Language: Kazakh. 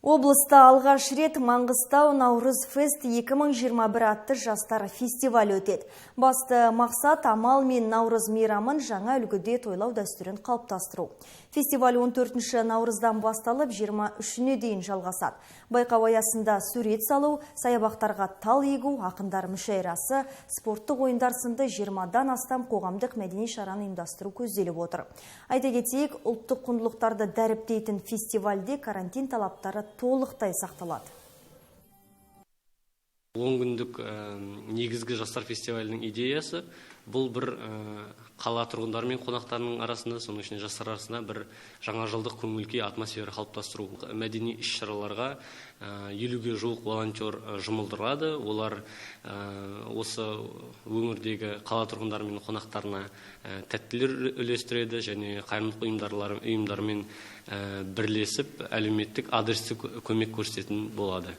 Облыста алғаш рет Маңғыстау Наурыз Фест 2021 атты жастар фестивалі өтеді. Басты мақсат – амал мен Наурыз мейрамын жаңа үлгіде тойлау дәстүрін қалыптастыру. Фестиваль 14 наурыздан басталып, 23-не дейін жалғасады. Байқау аясында сурет салу, саябақтарға тал егу, ақындар мүшәйрасы, спорттық ойындар сынды 20-дан астам қоғамдық мәдени шараны ұйымдастыру көзделіп отыр. Айта кетейік, ұлттық құндылықтарды дәріптейтін фестивальде карантин талаптары толықтай сақталады. 10 күндік негізгі жастар фестивалінің идеясы – бұл бір қала тұрғындары мен қонақтарының арасында, соның ішінде жастар арасында бір жаңа жылдық көңіл күй, атмосфера қалыптастыру. Мәдени іс шараларға 50-ге жуық волонтер жұмылдырылады. Олар осы өңірдегі қала тұрғындары мен қонақтарына тәттілер үлестіреді және қайырымдылық ұйымдармен бірлесіп, әлеуметтік адресті көмек көрсететін болады.